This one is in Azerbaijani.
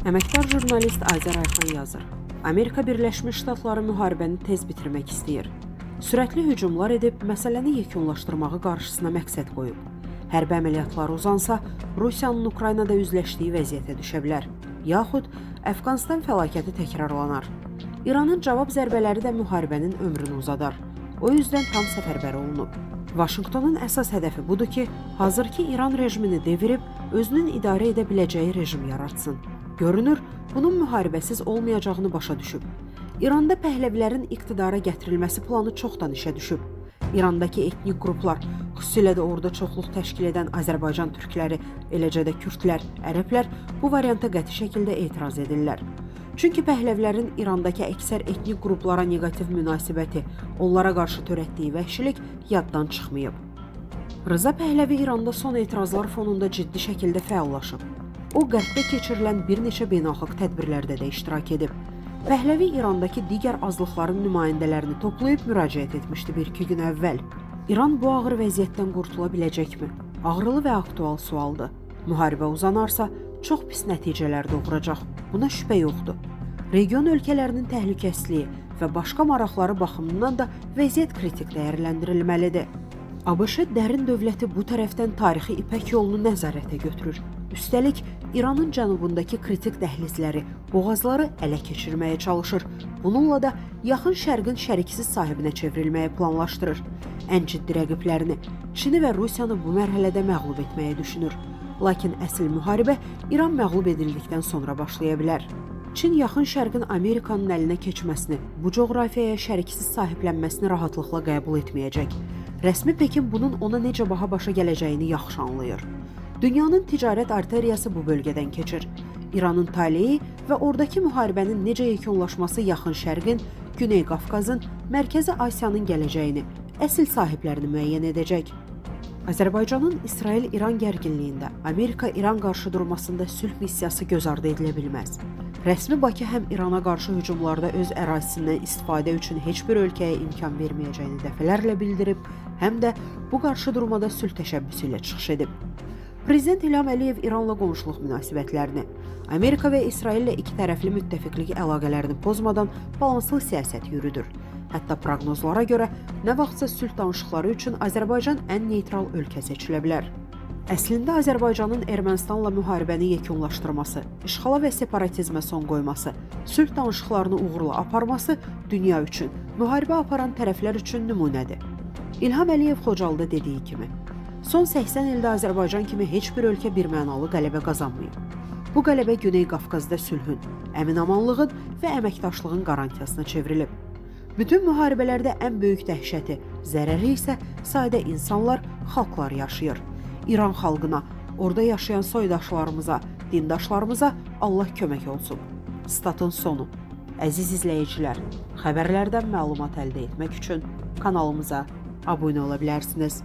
Əməkdar jurnalist Azər Ayxan yazır. Amerika Birləşmiş Ştatları müharibəni tez bitirmək istəyir. Sürətli hücumlar edib məsələni yekunlaşdırmağı qarşısına məqsəd qoyub. Hərbi əməliyyatlar uzansa, Rusiyanın Ukraynada üzləşdiyi vəziyyətə düşə bilər. Yaxud Əfqanistan fəlakəti təkrarlanar. İranın cavab zərbələri də müharibənin ömrünü uzadar. O yüzdən tam səfərbər olunub. Vaşinqtonun əsas hədəfi budur ki, hazırki İran rejimini devirib özünün idarə edə biləcəyi rejim yaratsın. Görünür, bunun müharibəsiz olmayacağını başa düşüb. İranda Pəhləvilərin iqtidara gətirilməsi planı çoxdan işə düşüb. İrandakı etnik qruplar, xüsusilə də orada çoxluq təşkil edən Azərbaycan türkləri, eləcə də kürdlər, ərəblər bu varianta qəti şəkildə etiraz edirlər. Çünki Pəhləvilərin İrandakı əksər etnik qruplara neqativ münasibəti, onlara qarşı törətdiyi vəhşilik yaddan çıxmayıb. Rıza Pəhləvi İranda son etirazlar fonunda ciddi şəkildə fəallaşıb. O, Qərbdə keçirilən bir neçə beynəlxalq tədbirlərdə də iştirak edib. Pəhləvi İrandakı digər azlıqların nümayəndələrini toplayıb müraciət etmişdi bir-iki gün əvvəl. İran bu ağır vəziyyətdən qurtula biləcəkmi? Ağrılı və aktual sualdır. Müharibə uzanarsa, çox pis nəticələr doğuracaq. Buna şübhə yoxdur. Region ölkələrinin təhlükəsizliyi və başqa maraqları baxımından da vəziyyət kritik dəyərləndirilməlidir. ABŞ dərin dövləti bu tərəfdən tarixi İpək yolunu nəzarətə götürür. Üstəlik, İranın cənubundakı kritik dəhlizləri, boğazları ələ keçirməyə çalışır. Bununla da Yaxın Şərqin şəriksiz sahibinə çevrilməyi planlaşdırır. Ən ciddi rəqiblərini, Çini və Rusiyanı bu mərhələdə məğlub etməyi düşünür. Lakin əsl müharibə İran məğlub edildikdən sonra başlaya bilər. Çin Yaxın Şərqin Amerikanın əlinə keçməsini, bu coğrafiyaya şəriksiz sahiblənməsini rahatlıqla qəbul etməyəcək. Rəsmi Pekin bunun ona necə baha başa gələcəyini yaxşı anlayır. Dünyanın ticarət arteriyası bu bölgədən keçir. İranın taleyi və oradakı müharibənin necə yekunlaşması Yaxın Şərqin, Güney Qafqazın, Mərkəzi Asiyanın gələcəyini, əsl sahiblərini müəyyən edəcək. Azərbaycanın İsrail-İran gərginliyində, Amerika-İran qarşıdurmasında sülh missiyası göz ardı edilə bilməz. Rəsmi Bakı həm İrana qarşı hücumlarda öz ərazisindən istifadə üçün heç bir ölkəyə imkan verməyəcəyini dəfələrlə bildirib, həm də bu qarşıdurmada sülh təşəbbüsü ilə çıxış edib. Prezident İlham Əliyev İranla qonşuluq münasibətlərini, Amerika və İsraillə iki tərəfli müttəfiqlik əlaqələrini pozmadan balanslı siyasət yürüdür. Hətta proqnozlara görə nə vaxtsa sülh danışıqları üçün Azərbaycan ən neytral ölkə seçilə bilər. Əslində Azərbaycanın Ermənistanla müharibəni yekunlaşdırması, işğala və separatizmə son qoyması, sülh danışıqlarını uğurla aparması dünya üçün, müharibə aparan tərəflər üçün nümunədir. İlham Əliyev Xocalıda dediyi kimi, son 80 ildə Azərbaycan kimi heç bir ölkə birmənalı qələbə qazanmayıb. Bu qələbə Güney Qafqazda sülhün, əminamanlığın və əməkdaşlığın qarantiyasına çevrilib. Bütün müharibələrdə ən böyük dəhşəti, zərəri isə sadə insanlar, xalqlar yaşayır. İran xalqına, orada yaşayan soydaşlarımıza, dindaşlarımıza Allah kömək olsun. Statın sonu. Əziz izləyicilər, xəbərlərdən məlumat əldə etmək üçün kanalımıza abunə ola bilərsiniz.